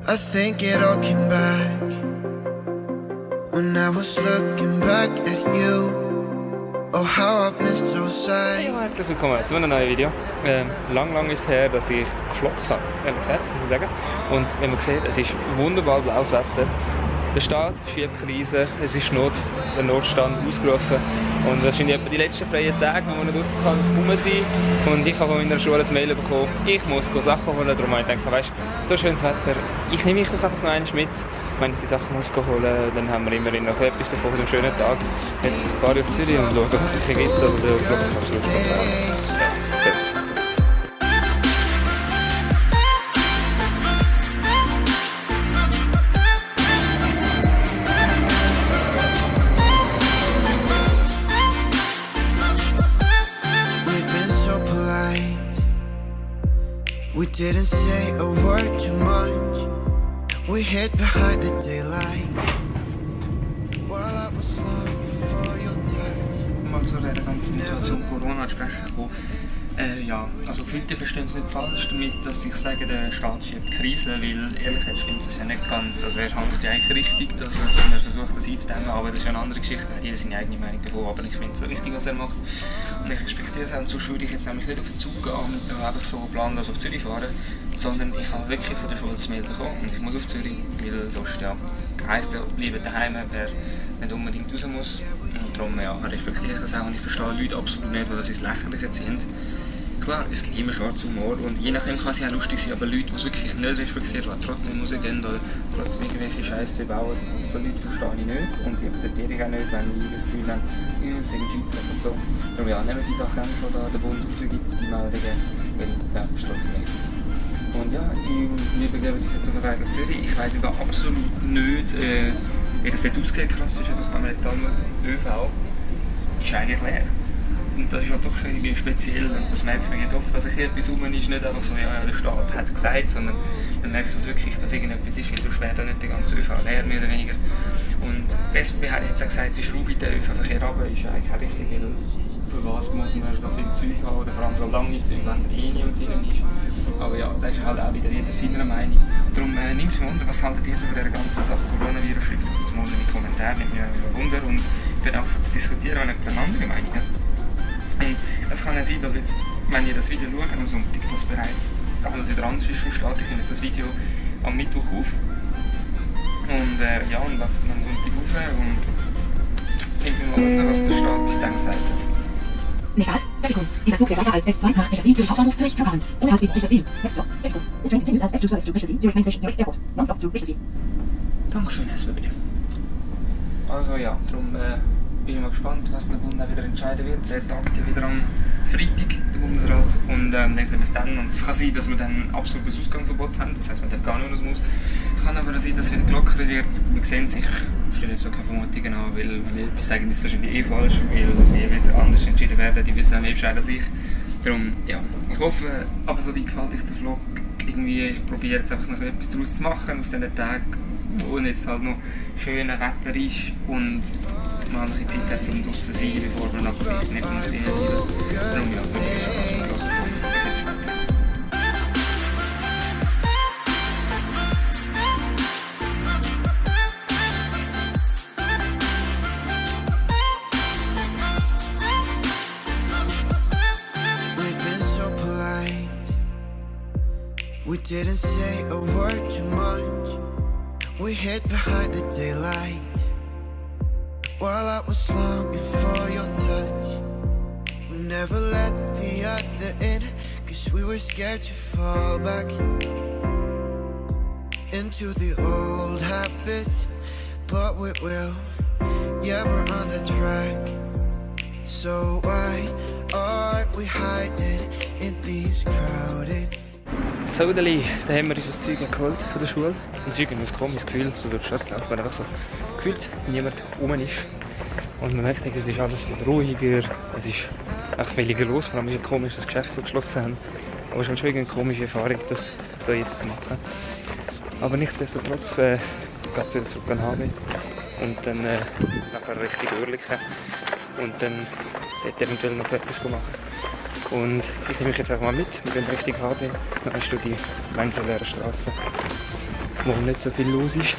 I think it all came back when I was looking back at you. Oh, how I've missed those sights. Ja, herzlich willkommen zu einem neuen Video. Lang ist es her, dass ich gefloppt habe, ehrlich gesagt, muss ich sagen. Und wenn man sieht, es ist wunderbar blaues Wetter. Der Staat schiebt Krise, es ist der Notstand ausgerufen. Und wahrscheinlich etwa die letzten freien Tage, wo man nicht raus kann, rum sein. Und ich habe von meiner Schule ein Mail bekommen, ich muss Sachen holen. Darum habe ich gedacht, weißt du, so schönes Wetter, ich nehme mich doch einfach noch eins mit. Wenn ich die Sachen muss holen, dann haben wir immerhin noch etwas davon von einem schönen Tag. Jetzt fahre ich auf Zürich und schaue, was es hier gibt. Also der Glockenabschluss kommt auch. Ja, We didn't say a word too much. We hid behind the daylight. While I was longing for your touch. Mal zu der ganzen Situation Corona sprechen gekommen. Ja, also viele verstehen es nicht falsch damit, dass ich sage, der Staat schiebt Krise, weil ehrlich gesagt stimmt das ja nicht ganz. Also er handelt ja eigentlich richtig, dass er versucht, das einzudämmen, aber das ist ja eine andere Geschichte, da hat jeder seine eigene Meinung davon, aber ich finde es richtig, was er macht. Und ich respektiere es auch, und so würde ich jetzt nämlich nicht auf den Zug gehen und einfach so planlos auf Zürich fahren, sondern ich habe wirklich von der Schule das Mail bekommen und ich muss auf Zürich, weil sonst ja, heisst ja, bleiben daheim, wer nicht unbedingt raus muss. Und darum ja, respektiere ich das auch und ich verstehe Leute absolut nicht, die das ins Lächerliche ziehen. Klar, es gibt immer schwarzen Humor und je nachdem kann es ja auch lustig sein, aber Leute, die es wirklich nicht respektieren, die trotzdem rausgehen oder trotzdem irgendwelche Scheiße bauen, so Leute verstehe ich nicht und die akzeptiere ich auch nicht, wenn ich das Gefühl habe, es sind Scheissdreck und so. Darum ja, nehmen die Sachen an, die da der Bund rausgibt, die Meldungen, weil ja, ist trotzdem nicht. Und ja, wir begeben uns jetzt auf den Weg nach Zürich. Ich weiss aber absolut nicht, wie das dort aussieht. Krass ist einfach, wenn man jetzt anschaut, ÖV ist eigentlich leer. Und das ist ja doch irgendwie speziell und das merkt man nicht oft, dass etwas rum ist, nicht einfach so, ja, der Staat hat gesagt, sondern man merkt halt wirklich, dass irgendetwas ist, weil sonst wäre da nicht der ganze ÖV leer, mehr oder weniger. Und die SBB hat jetzt auch gesagt, sie schrauben den ÖV-Verkehr runter, ist ja eigentlich auch richtig, weil für was muss man so viel Zeug haben, oder vor allem so lange Zeug, wenn der niemand drin ist. Aber ja, da ist halt auch wieder jeder seiner Meinung. Darum nimmt es mich wunder, was haltet ihr so von dieser ganzen Sache Coronavirus, schreibt das mal in die Kommentare, nimmt mich wunder und ich bin auch für zu diskutieren, wenn jemand eine andere Meinung hat. Und es kann ja sein, dass jetzt, wenn ihr das Video schaut am Sonntag, dass bereits alles wieder anders ist vom Start. Ich nehme jetzt das Video am Mittwoch auf. Und ja, und lasse es dann am Sonntag auf und ich bin mal wunder, was der Staat bis dann gesagt hat. Nächster Halt, Fertigung. Dieser Zug wird weiter als S2 nach Becher 7 Zürich Hauptbahnhof Zürich verfahren. Ohne Halt bis Becher 7. Next stop, Fertigung. This train continues as S2 service to Becher 7, Zürich Main Station, Zürich Airport. Non-stop to Becher 7. Dankeschön, SBB. Also ja, darum bin ich mal gespannt, was der Bund auch wieder entscheiden wird. Der tagt ja wieder am Freitag, der Bundesrat, und dann sehen wir es dann. Und es kann sein, dass wir dann absolutes Ausgangsverbot haben, das heisst, man darf gar nicht aus dem Haus. Kann aber sein, dass es wieder gelockerer wird. Wir sehen es, ich stelle jetzt so keine Vermutungen an, weil wenn wir etwas sagen, ist es wahrscheinlich falsch, weil es wieder anders entschieden werden, die wissen auch mehr Bescheid als ich. Darum, ja, ich hoffe, aber so wie gefällt euch der Vlog, irgendwie, ich probiere jetzt einfach noch etwas daraus zu machen aus diesen Tagen, wo jetzt halt noch schönes Wetter ist und man noch Zeit hat, um draussen zu sein, bevor man nachher vielleicht nicht muss dienen muss. Darum ja, wünsche ich Spaß mit dem Vlog und wir sehen uns später. We didn't say a word too much. We hid behind the daylight. While I was longing for your touch. We never let the other in, 'cause we were scared to fall back into the old habits. But we will, yeah, we're on the track. So why are we hiding in these crowded? so, da haben wir uns das Zeug geholt von der Schule. Und es ist irgendwie ein komisches Gefühl, so durch die Stadt laufen, weil einfach so gefühlt niemand rum ist. Und man merkt, es ist alles wieder ruhiger, es ist echt weniger los, vor allem ist es komisch, dass die Geschäfte geschlossen haben. Aber es ist schon eine komische Erfahrung, das so jetzt zu machen. Aber nichtsdestotrotz geht es wieder zurück an HB und dann nachher richtig Oerlikon und dann dort eventuell noch etwas machen. Und ich nehme mich jetzt einfach mal mit, wir gehen Richtung HB, dann hast du die Menschenleere Straße. wo nicht so viel los ist.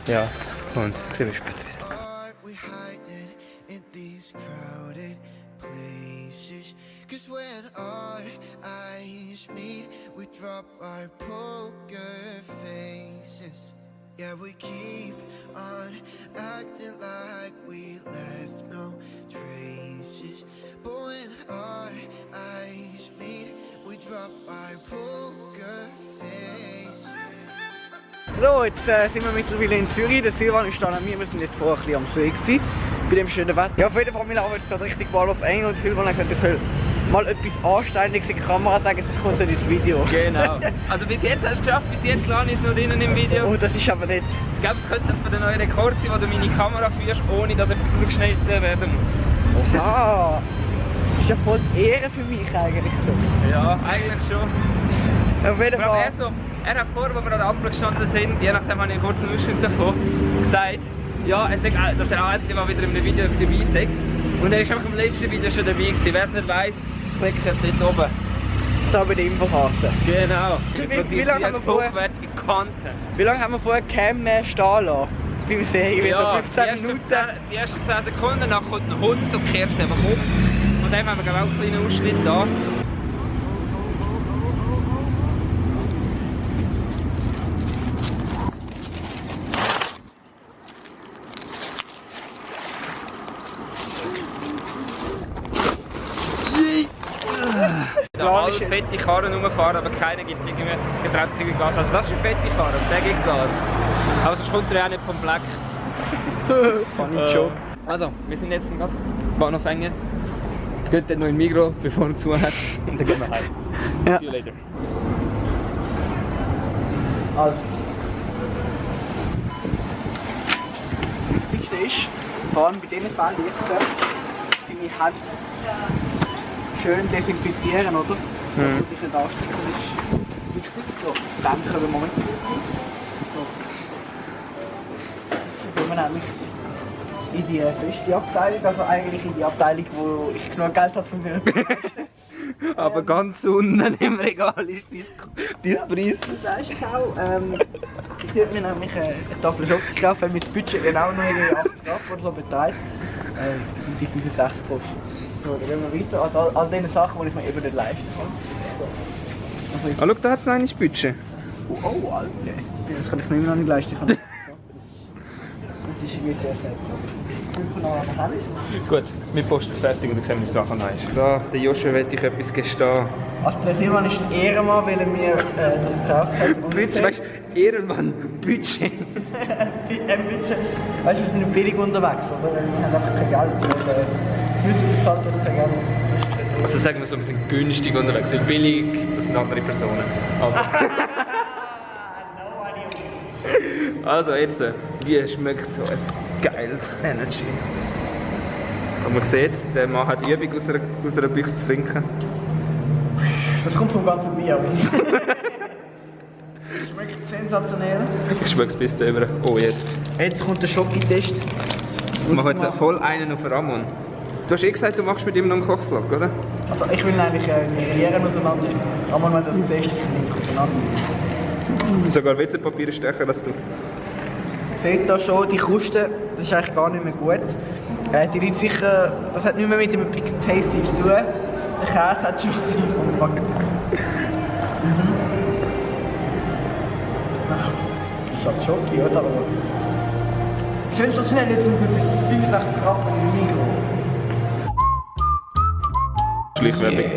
Ja, und sehen wir später wieder. Are we hiding in these crowded places? 'Cause when our eyes meet, we drop our poker faces. Yeah, we keep on acting like we left no traces. But when our eyes meet, we drop our poker faces. So, jetzt sind wir mittlerweile in Zürich. Der Silvan ist da an mir. Wir sind jetzt vorher ein bisschen am See gewesen, bei dem schönen Wetter. Ja, auf jeden Fall, wir laufen jetzt gerade richtig Ball auf ein und Silvan hat gesagt, er soll mal etwas Anständiges in die Kamera sagen, das kommt so ins Video. Genau. Also bis jetzt hast du es geschafft, bis jetzt lade ich es noch drinnen im Video. Oh, das ist aber nicht... Ich glaube, es könnte das bei der neuen Rekord sein, wo du meine Kamera führst, ohne dass etwas rausgeschnitten werden muss. Oha! Das ist ja voll die Ehre für mich eigentlich so. Ja, eigentlich schon. Auf jeden Vor allem Fall. er hat vor, wo wir an der Ampel gestanden sind, je nachdem habe ich einen kurzen Ausschnitt davon, gesagt, ja, dass er auch endlich mal wieder in einem Video dabei ist. Und er ist auch im letzten Video schon dabei gewesen. Wer es nicht weiss, klickt dort oben. Da bei der Infokarte. Genau. Wie lange haben wir vorher... hochwertige Content. Wie lange haben wir vorher Cam stehen lassen? Beim See, wie so 15 Minuten. Die ersten 10 Sekunden, dann kommt ein Hund und kehrt es einfach um. Und dann haben wir auch einen kleinen Ausschnitt da. Da mal fette Karren rumfahren, aber keiner gibt irgendwie getraut sich irgendwie Gas. Also das ist eine fette Karre und der gibt Gas. Aber sonst kommt er auch nicht vom Fleck. Funny Joke. Also, wir sind jetzt gerade Bahnhof Engen. Geht dann noch in Migros, bevor er zu hat. Und dann gehen wir heim. Ja. See you later. Also. Das Wichtigste ist, vor allem bei diesen Fällen jetzt, seine Hände schön desinfizieren, oder? Dass man sich nicht ansteckt, das ist wichtig. So, dann können wir mal. So. Jetzt gehen wir nämlich in die feste Abteilung, also eigentlich in die Abteilung, wo ich genug Geld habe, um mir etwas zu leisten. Aber ganz unten im Regal ist dein Preis. Das ist es auch. Ich würde mir nämlich eine Tafel Schoki kaufen, weil mein Budget genau noch irgendwie 80 Rappen oder so beträgt. Und die 65 kostet. So, dann gehen wir weiter an all den Sachen, die ich mir eben nicht leisten kann. Ah, schau, da hat es noch ein Budget. Oh, Alter. Das kann ich mir immer noch nicht leisten. Das ist irgendwie sehr seltsam. Ich noch an der Hand. Gut, wir posten es fertig und dann sehen wir uns nachher noch. Da, der Joshua möchte ich etwas gestehen. Also der Silvan ist ein Ehrenmann, weil er mir das gekauft hat. Budget, weißt du, Ehrenmann, Budget. Budget. Weißt du, wir sind billig unterwegs, oder? Weil wir haben einfach kein Geld. Heute bezahlt das kein Geld. Also sagen wir so, wir sind günstig unterwegs. Weil billig, das sind andere Personen. Aber. Also jetzt, wie schmeckt so ein geiles Energy? Und man sieht, der Mann hat Übung aus einer Büchse zu trinken. Das kommt vom ganzen Bier. Schmeckt sensationell. Ich schmecke es bis drüber. Oh, jetzt. Jetzt kommt der Schoki-Test. Ich mache jetzt voll einen auf Ramon. Du hast eh gesagt, du machst mit ihm noch einen Kochvlog, oder? Also ich will eigentlich Nieren auseinander. Aber wenn du das siehst, ich nehme auseinander. Sogar WC-Papier ist stärker als du. Seht da schon, die Kruste, das ist eigentlich gar nicht mehr gut. Die Leute sicher, das hat nicht mehr mit dem Big Tasty zu tun. Der Käse hat schon umgefangen. Ist halt Schoki, oder? Aber schön so schnell jetzt für 65 Rappen im Migros. Schleichwerbung.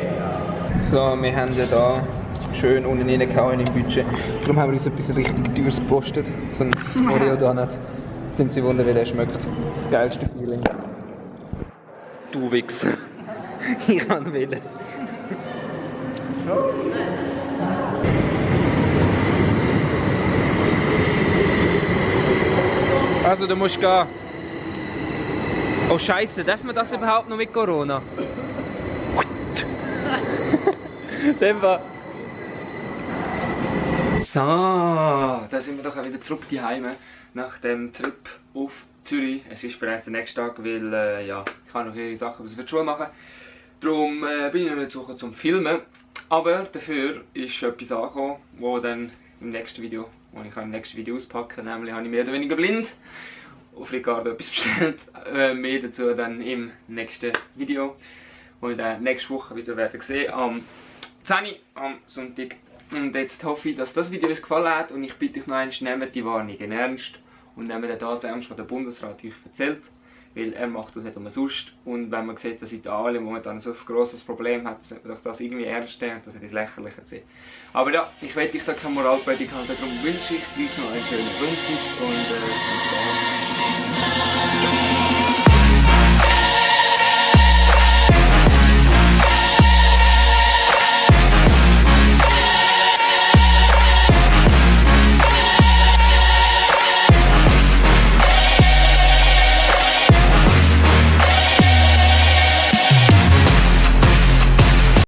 So, wir haben ja da schön unten reingehauen im Budget. Darum haben wir uns etwas richtig teures gepostet. So ein Oreo-Donut. Jetzt nimmt sie Wunder, wie der schmeckt. Das geilste Feeling. Du Wichser. Ich kann wählen. Also, du musst gehen. Oh Scheiße, darf man das überhaupt noch mit Corona? Dem war. So, da sind wir doch auch wieder zurück daheim nach dem Trip auf Zürich. Es ist bereits der nächste Tag, weil ja, ich kann noch viele Sachen für die Schule machen. Darum bin ich noch nicht suchen zum Filmen. Aber dafür ist etwas angekommen, das dann im nächsten Video, das ich im nächsten Video auspacke. Nämlich habe ich mehr oder weniger blind auf Ricardo etwas bestellt. Mehr dazu dann im nächsten Video, das ich dann nächste Woche wieder werden sehen, am 10 Uhr am Sonntag. Und jetzt hoffe ich, dass das Video euch gefallen hat und ich bitte euch noch einmal, nehmt die Warnungen ernst und nehmt das ernst, was der Bundesrat euch erzählt, weil er macht das nicht umsonst. Und wenn man sieht, dass Italien momentan so ein grosses Problem hat, sollte man doch das irgendwie ernst nehmen und das nicht ins Lächerliche ziehen. Aber ja, ich will euch da keine Moralpredigt haben, darum wünsche ich euch noch einen schönen Sonntag und viel Spaß.